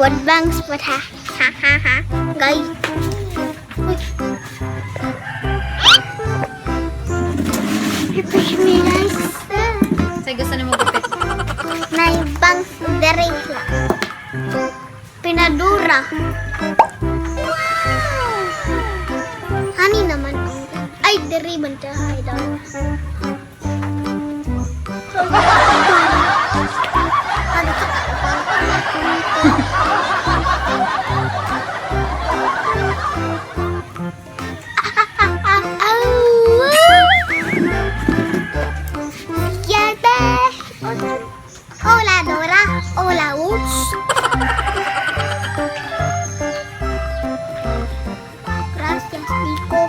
Pod bangs pod ha. Ha ha ha. Guys. Uy. Refresh me guys. Say gusto nimo gupit? Nay bangs dere. Pinadura. Hani naman ang ay dere man ta ay daw. Ano ka? Siete. Hola, Dora. Hola, Uts. Gracias, Nico.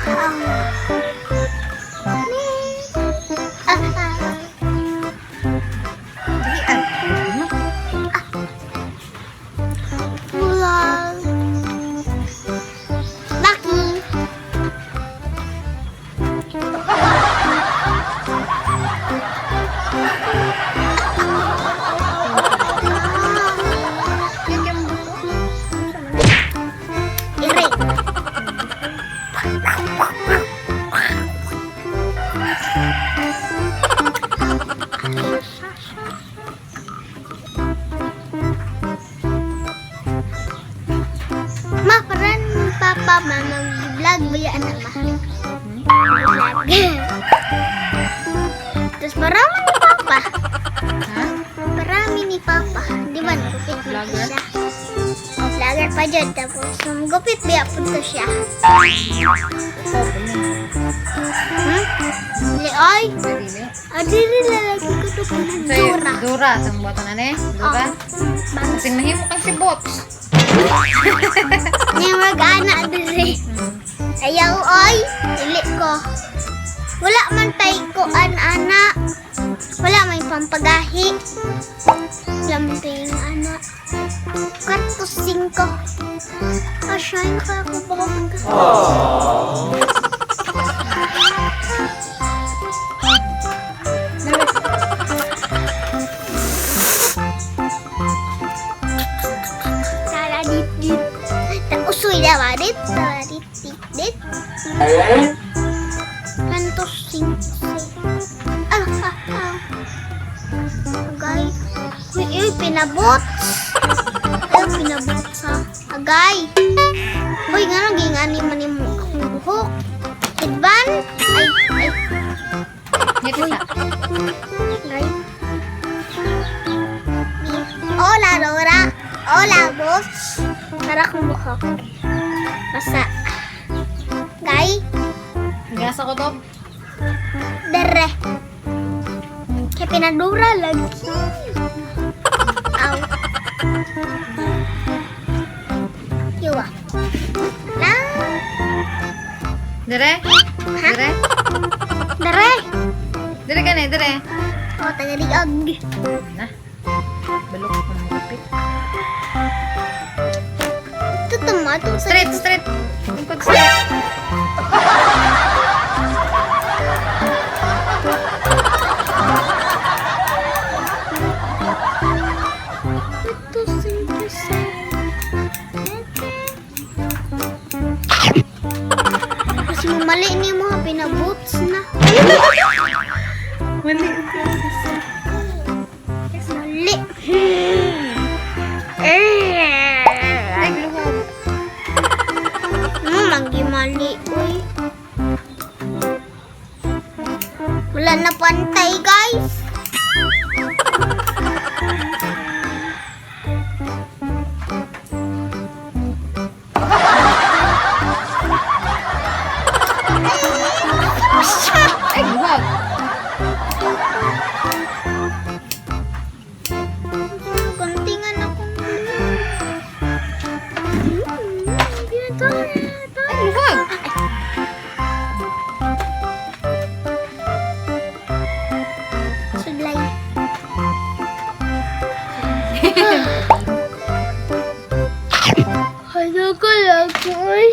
Ah. Ah, ah. Dili ah. Ano? Wow. Lucky. Yung yung buko. Iri. Ma, paran papa ma mag-vlog ba yan anak ma? Vlog. Tapos marami ni papa. Ha? Marami ni papa. Di ba nagupit man Vlogger? siya? O, vlogger pa dyan. Tapos gupit biya punto siya. Oh, kami. Dili, ay. Dili. Adili lalaki ko to Say, pinadura. Dura. Itong buhatan na ni. Dura. Kasing mahimo kang si Bots. Ni mag-ana diri. Ayaw, oy. Dili ko. Wala man tay ko an ana. Wala may pampagahi. Wala man tay ana. Kwarto singko. Asya, kaya ko ba ka? Tara dit dit. Ta usoy daw dit. Tara dit dit dit. Kanto singko. Ah, ah, ah. Agay. Uy, uy, pinabot. Ay, pinabot sa agay. Uy, nga nang gingani man nimo akong buhok. Headband? Ay, ay, Ngiti sa. Agay. Hola, Dora. Hola, boss. Tara akong buhok. Basa. Gay, Gasa ko to. Dere. Kaya pinadura lagi. Aw. Yuwa. Na. Dire? Ha? Dire? Dere. Dire ka na, dire. O, tagaliog. Na. Balok ko ng gupit. Ito tomato. Straight, straight. Lingkod straight. Ito, 5, kasi mamali ni mo, pinabots na. Mali. Mali. Ay, luhod. Manggi mali, uy. Wala na pantay, guys. Ay, luhod. Kuntingan ako. Ay, luhod. Sudlay. Ano ko lang, uy.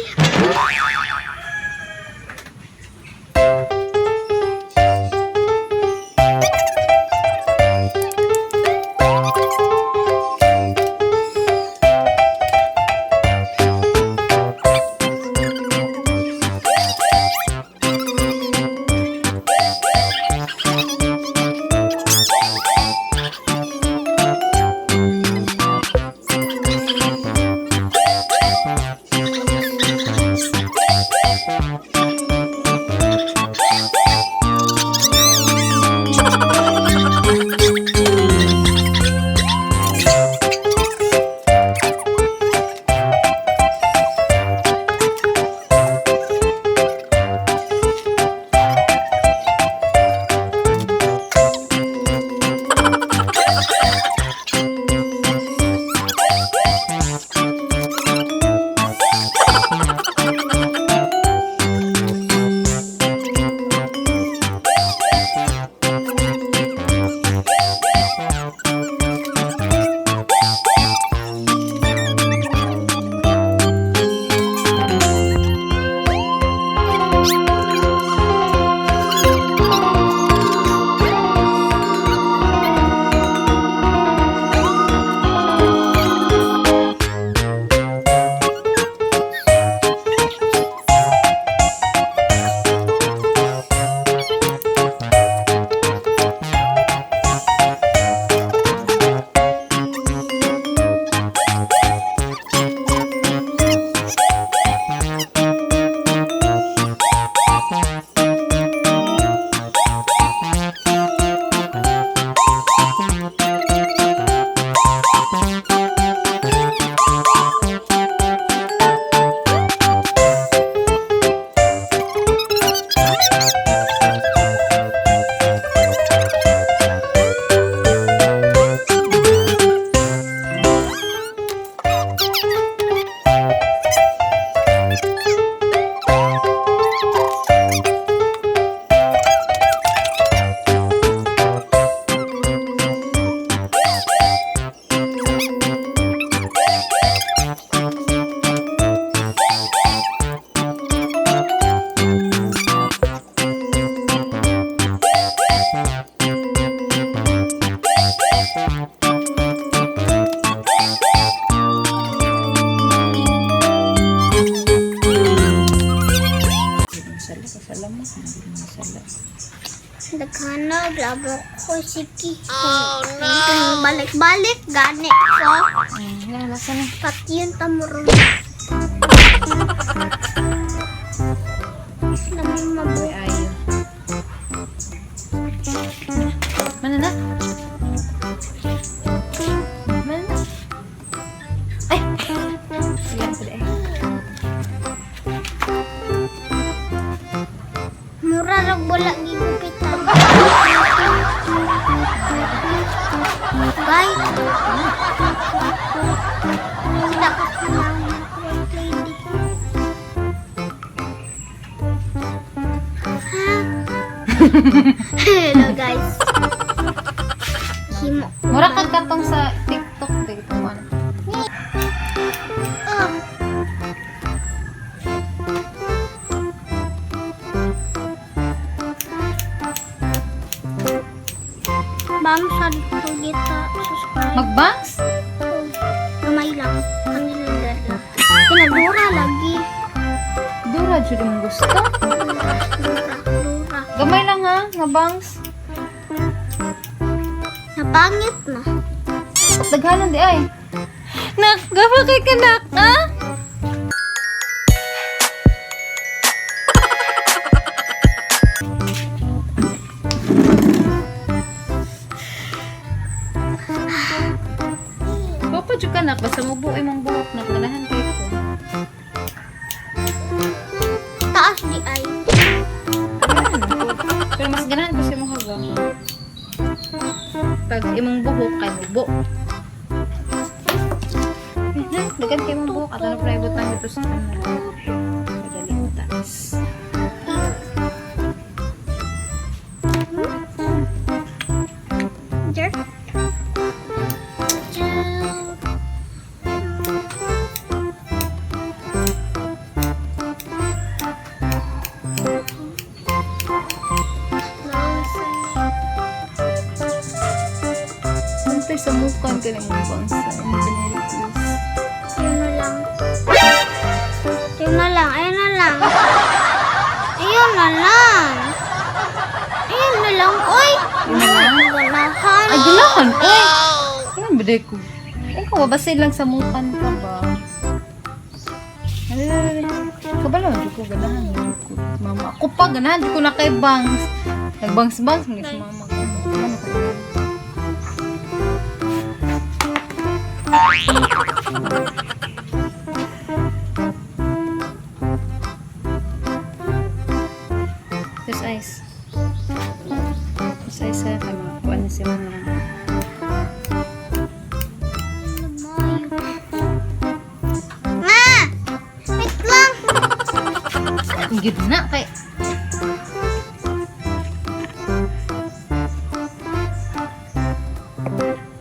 Sala mo. Hindi mo sala. Daghana, labo ko sige. Oh no. Balik-balik gani ko. Lasa na. Pati yung tamuro. Lamang mabu. Ay, ayo. Mana na? Mana na? Ay! Sila, sila eh. Mura rag wala gigupitan. Bye. Dapat na lang lady ko. Ha? Hello guys. Himo. Mura kag katong sa TikTok dito man. Oh. Ma'am, sabi ko kita subscribe. Magbangs? Oh, gamay lang. Kanila lang. Pinagura lagi. Dura jud imong gusto. Dura, dura. Gamay lang ha, nga bangs. Napangit na. Daghanon di ay. Nak, gafa kay kanak, ha? Papa jud ka nak, basta mubo imong buhok nak ganahan kay ko. Taas di ay. Ganahan ko. Pero mas ganahan ko sa imong haga. Pag imong buhok kay mubo. Dagan kay imong buhok ato na private lang dito sa camera. Madali mo taas. Jerk. Jerk. Antay sa mukha ang galing mong bangsa. Ang generic Ayun na lang. Ayun na lang. Ayun na lang. Ayun na lang. Ayun na lang. Uy! Ayun na lang? Ganahan. Ay, ganahan! Uy! Ano ba ko? Eh, kung babasin lang sa mukha ka ba? Ay, kabalo, hindi ko ganahan. Hindi ko. Mama, ako pa ganahan. Hindi ko na kay bangs. Nagbangs-bangs, mga si mama ko. Ano ka ba? There's ice. There's ice sa kay mga kuan na si mama. Nga! Wait lang. Ang yun na kay.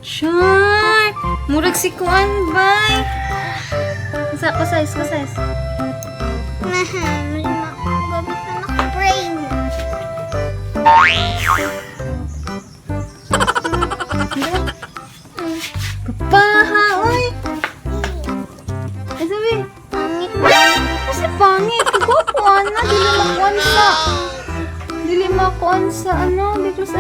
Char! Murag si Kuan, bay! Sa, kusais, kusais. Gabit na naka-brain. Kapaha, oy! Ay, sabi, Pangit na. kasi pangit. Gwapo, ana. Dili makuan sa... Dili makuan sa ano, dito sa...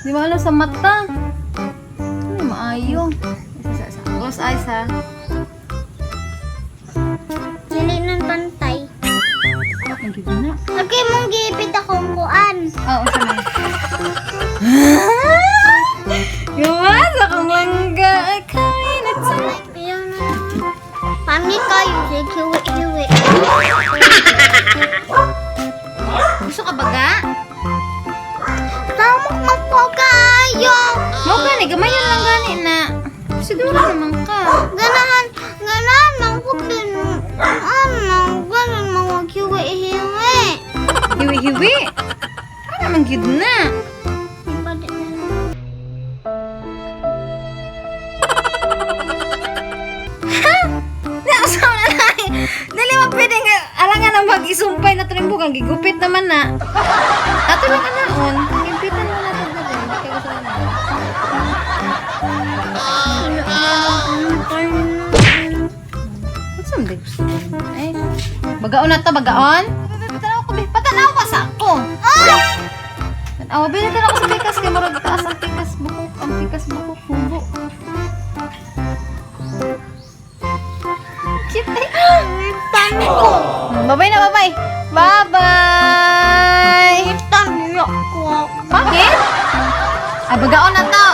Di ba alam sa mata? Ano maayo? Isa, isa, isa. Close eyes, ha? Dili nun pantay. Ang ganda na. Okay, mong giipit akong kuan. Oo, oh, sama. Gawas akong langga. Ay, kain at sa... Ayun na lang. Pangit kayo. Sige, hiwi-hiwi. Gusto ka ba, ga? Tamok man po kayo. Mao gani, gamayan lang gani na. Siguro naman ka. Ganahan, ganahan, mangkot din. Ano, ganan, mga hiwi-hiwi. Hiwi-hiwi. Ano naman gyud na? Di ba di na lang? Nausaw na lang. Dili mo pwede nga alangan ang mag-isumpay na tuning ang gigupit naman na. Ato lang anaon. Gimpitan mo na tugod eh. Hindi kayo gusto na. Bagaon na to, bagaon. Patanaw ko, be. Patanaw pa sa ako. Ah! Tanaw, be, tanaw ko sa pikas kay murag taas ang pikas bukok, ang pikas bukok hubo. Cute eh. Tan ko. Bye-bye na, bye-bye. Bye-bye. Tan ko. Bakit? Ay, bagaon na to.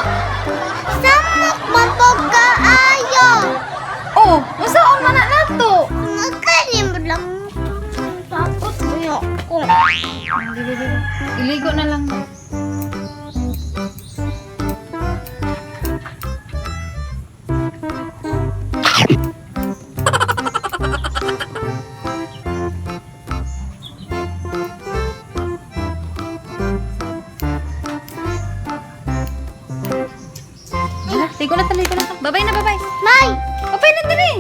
Samok man po kaayo. Oh, unsaon man na nato? Magkalim lang. Takot mo ko. Iligo na lang. Wala, ligo na ta, ligo na ta. Bye-bye na, bye-bye. May! Bye-bye na, dali.